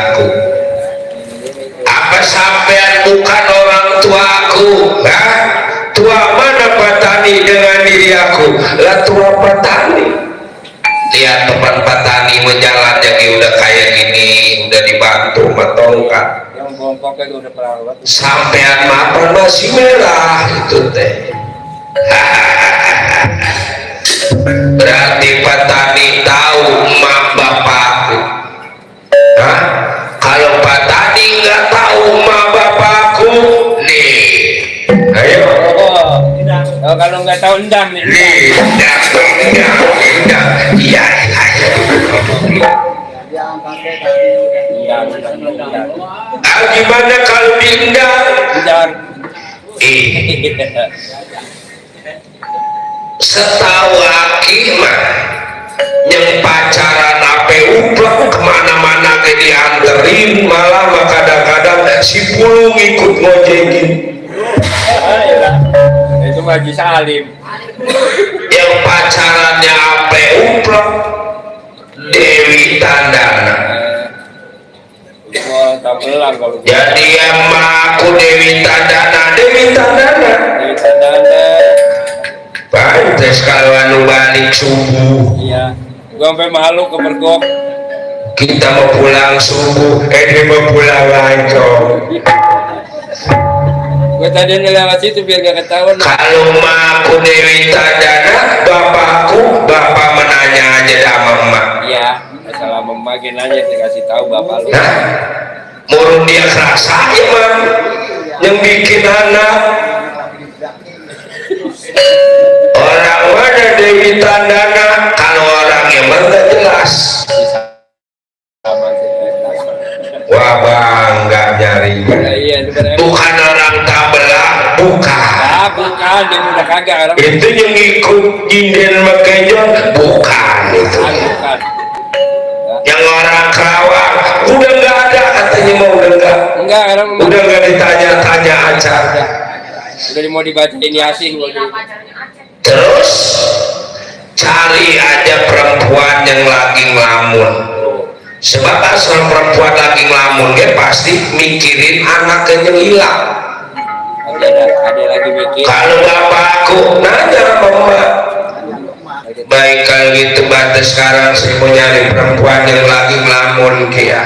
aku. Apa sampean bukan orang tuaku? Hah? Tua mana petani dengan diri aku? Lah tua petani. Lihat teman petani menjalan jadi udah kayak gini, udah dibantu matongkat. Yang bongkoknya udah perawat. Sampean mapan masih merah itu teh. Berarti petani tahu emak bapakku. Hah? Kalau petani nggak tahu emak bapakku, nih, ayo. Oh, kalau nggak tahu endang nih. Nih, endang, iya, gimana kalau diendang? Endang. Setahu aki mah yang pacaran ape uplek kemana-mana ke dianterin, malah mah kadang-kadang si pulung ikut ngojekin. Itu Haji Salim. Yang pacarannya ape uplek Dewi Tandana. Gua tak belang kalau. Jadi yang aku Dewi Tandana, Dewi Tandana. Dewi Tandana. Pantes kalau anu balik subuh. Iya. Gua sampai malu kepergok. Kita mau pulang subuh, dia mau pulang lancong. Gue tadi lewat situ biar gak ketahuan. Kalau aku Dewi Tandana, bapak menanya aja sama emak. Iya. Masalah memakin aja dikasih tahu bapak lu. Nah, murun dia kerasa ya mah, yang bikin anak. Orang mana Dewi Tandana? Kalau orang yang nggak jelas. Wah bangga nyari. Iya, Bukan orang Tabelang, bukan. Ah, bukan, dia udah kagak orang. Itu yang ikut Jinden Makejon, bukan itu. Bukan. Yang orang Kerawang udah nggak ada katanya, mau udah nggak. Enggak, orang Udah nggak ditanya-tanya aja. udah mau dibacain Yasin. Terus cari aja perempuan yang lagi ngelamun. Sebab asal perempuan lagi ngelamun dia pasti mikirin anaknya yang hilang. Ada lagi mikir. Kalau bapakku nanya mama, baik kalau gitu batas sekarang saya mau nyari perempuan yang lagi ngelamun kia.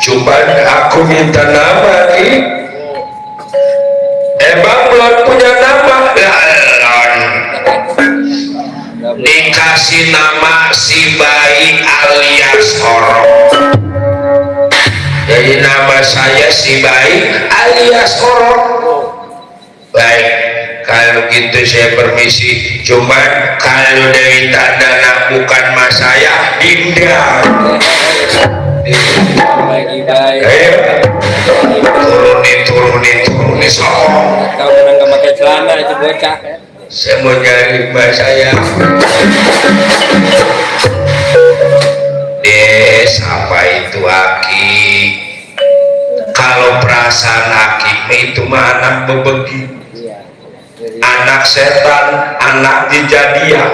Coba aku minta nama ki. Emang belum punya nama? Dikasih nama si bayi alias Orok. Jadi nama saya si bayi alias Orok. Baik, kalau gitu saya permisi. Cuman kalau Dewi Tandana bukan mas saya, Dinda. Lagi baik. Ayo, turunin soal. Tahu menang nggak pakai celana itu bocah. Saya mau nyari mbak saya. Apa itu Aki? Kalau perasaan Aki itu mah anak bebegi, anak setan, anak dijadian.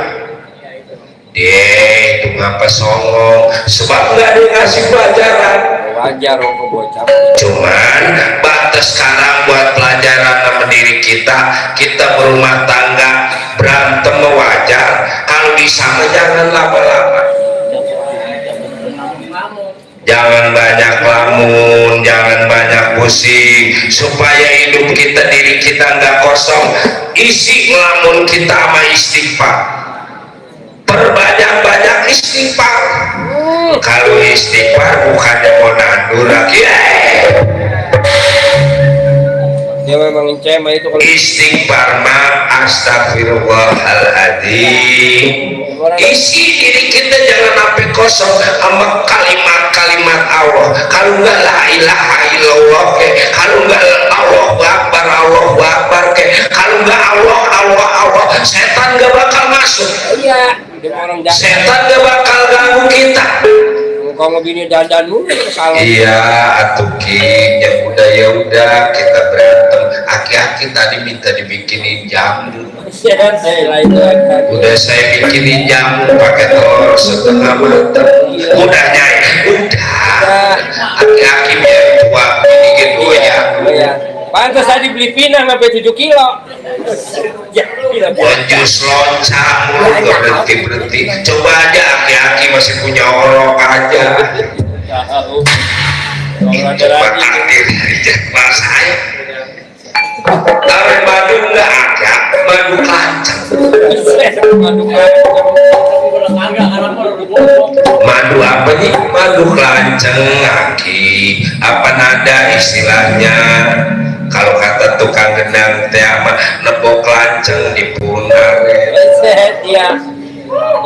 Itu ngapa songong? Sebab nggak ada ngasih pelajaran. Wajar kok bocah. Cuman batas sekarang buat pelajaran sama diri kita berumah tangga berantem wajar. Kalau di sana jangan lama-lama, jangan banyak lamun, jangan banyak pusing, supaya hidup kita, diri kita nggak kosong. Isi ngelamun kita sama istighfar, perbanyak-banyak istighfar. Kalau istighfar bukannya mau nandur lagi, Dia memang cema itu kalau istighfar mah astagfirullahaladzim. Isi diri kita jangan sampai kosong sama kalimat-kalimat Allah. Kalau nggak la ilaha illallah ke, kalau nggak Allahu akbar ke, kalau nggak Allah, setan nggak bakal masuk. iya, dia orang jahat. Setan nggak bakal ganggu kita. Kalau bini dandan mulu salah. Iya, atuh Ki, ya udah kita berantem. Aki-aki tadi minta dibikinin jamu. Saya lain lagi. Udah saya bikinin jamu pakai telur setengah matang. Udah nyai, udah. aki biar tua ini gitu ya. Iya. Pantas tadi beli pinang sampai 7 kilo. Ya, gila. Jus loncat mulu nggak berhenti. Coba aja aki-aki masih punya orok aja. Tahu. Itu takdir dari jadwal saya. Taruh madu nggak ada, madu kancing. Madu apa nih? Madu kelanceng aki. Apa nada istilahnya? Kalau kata tukang gendang teh ama nebok lanceng di punar. Iya.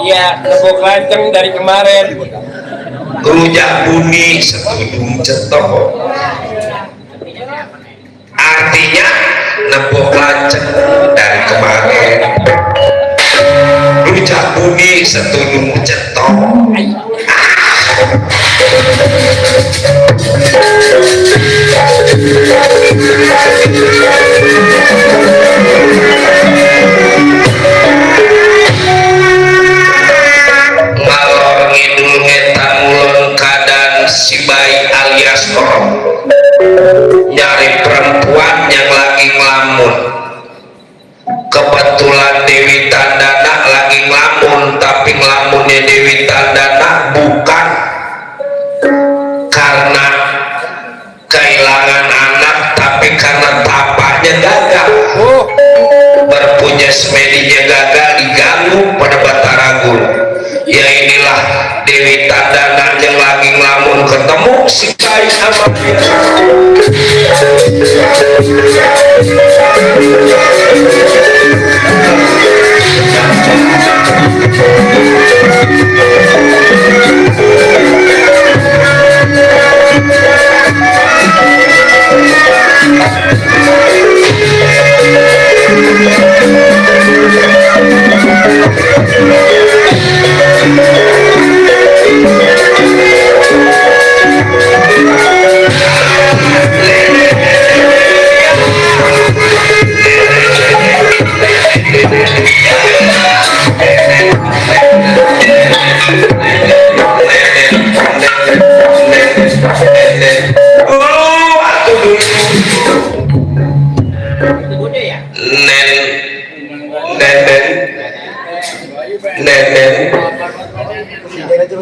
Iya, nebok lanceng dari kemarin. Rujak buni setudung cetok. Artinya nebok lanceng dari kemarin. Rujak buni setudung cetok. Ngalor ngidul ngetan mulon kadan si bayi alias korong nyari perempuan yang lagi ngelamun. Kebetulan Dewi Tandana lagi ngelamun, tapi ngelamunnya Dewi Tandana bukan karena kehilangan anak, tapi karena tapaknya gagal. Berpunya semedinya gagal, diganggu pada Batara Guru. Ya inilah Dewi Tandana yang lagi ngelamun ketemu si Kai sama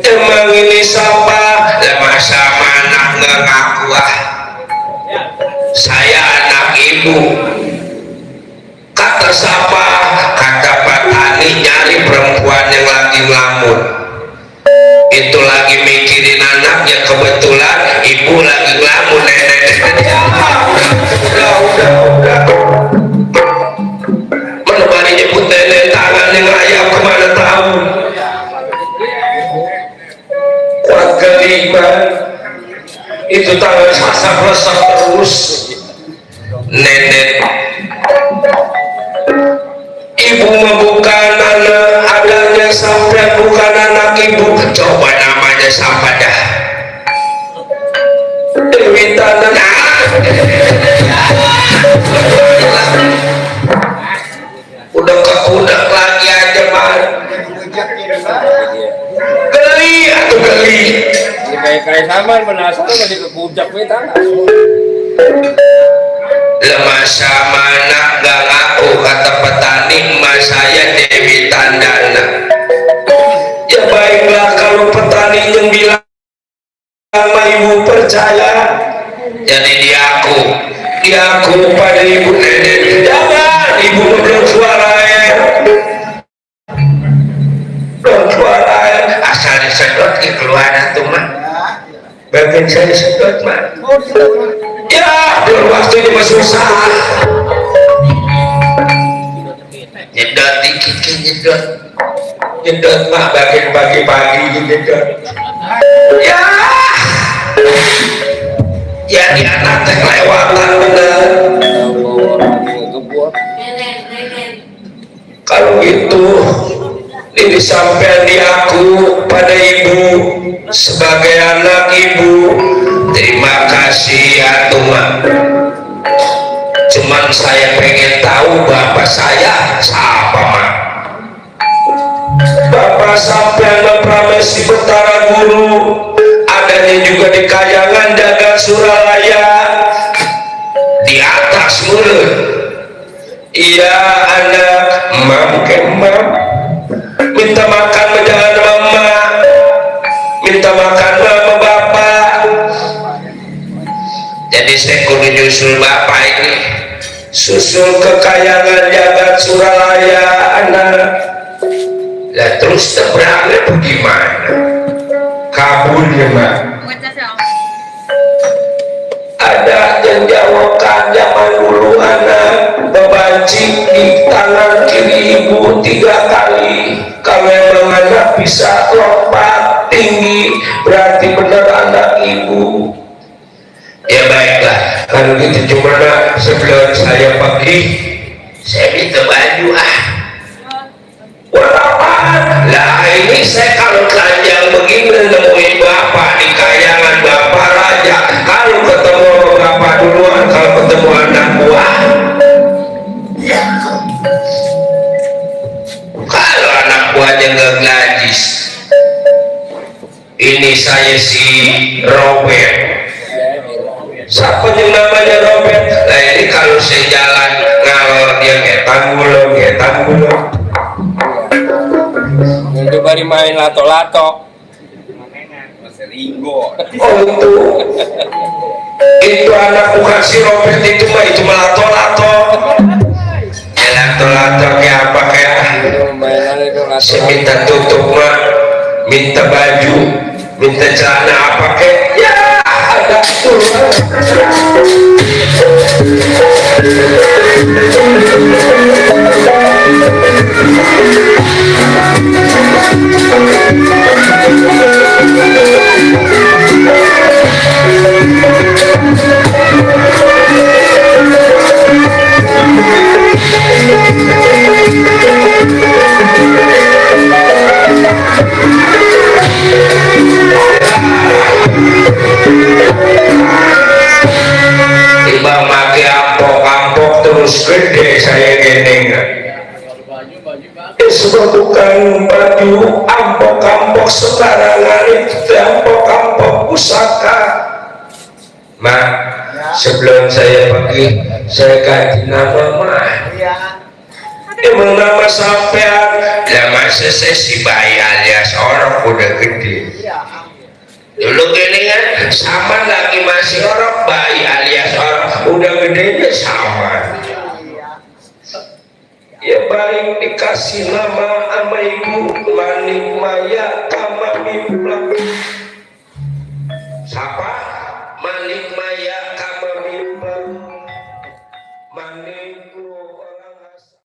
emang ini siapa? Lama sama anak ngaku saya anak ibu. Kata siapa? Kata Pak Tani nyari perempuan yang lagi ngelamun. Itu lagi mikirin anaknya, kebetulan ibu lagi ngelamun. Nenek udah mana bari nyebut nenek tangan yang ayam kemana tahu. Kuat kelima itu tangan sasak-sasak terus. Nenek ibu membukan anak adanya sampai bukan anak ibu. Coba namanya siapa dah? Dewi Tandana. Udah kekudak lagi aja man. Geli atau geli. Kayak saman penasaran masih kekujak we tangan. Lemah sama anak gak ngaku, kata petani emak saya Dewi Tandana. Ya baiklah kalau petani yang bilang sama ibu percaya, jadi diaku pada ibu nenek. Jangan, ibu belum suara air, asal disedot ke keluar itu mah. Bagian saya disedot mah. Ya, belum waktunya mah susah. Nyedot dikit nyedot mah bagian pagi-pagi nyedot. Ya, jadi anak teh kelewatan bener. Kalau gitu ini sampai diaku pada ibu sebagai anak ibu. Terima kasih ya Tuma. Cuman saya pengen tahu bapak saya siapa mak. Bapak sampai Pramesi Batara Guru, adanya juga di Kayangan dagang Suralaya di atas mulut. Iya anak mam kemam minta makan menjalan mama, minta makan mama bapak. Jadi saya kudu nyusul bapak ini, susul kekayangan jagat Suralaya anak. Lah terus terberangnya bagaimana? Kabulnya mah ada janjawakan zaman dulu anak bebanci di tangan kiri ibu 3 kali. Kalau memang anak bisa lompat tinggi berarti benar anak ibu. Ya baiklah, kalau gitu cuma sebelum saya pergi saya minta baju buat apaan? Lah ini saya kalau telanjang begini nemuin bapak di kayangan bapak raja. Kalau ketemu bapak duluan, kalau ketemu anak buah. Kalau anak buahnya nggak gadis. Ini saya si Robert. Siapa yang namanya Robert? Nah ini kalau saya jalan ngalor dia kayak tanggulong. Untuk bari main lato-lato. Masih ringgo. Oh itu anak bukan si Robert itu mah lato-lato. Ya lato-lato kayak apa kayak? Saya minta tutup mah, minta baju, minta celana apa kayak? Ya ada tuh. Ibang maki ampok terus gede saya gini sudah bukan baju ampok sembarangan, itu ampok pusaka. Mak, sebelum saya pergi saya ganti nama mah. Emang nama sampean lah masa saya si bayi alias orang udah gede. Dulu gini kan sama lagi masih orang bayi alias orang udah gedenya sama. Ya baik dikasih nama sama ibu Manik Maya Kamami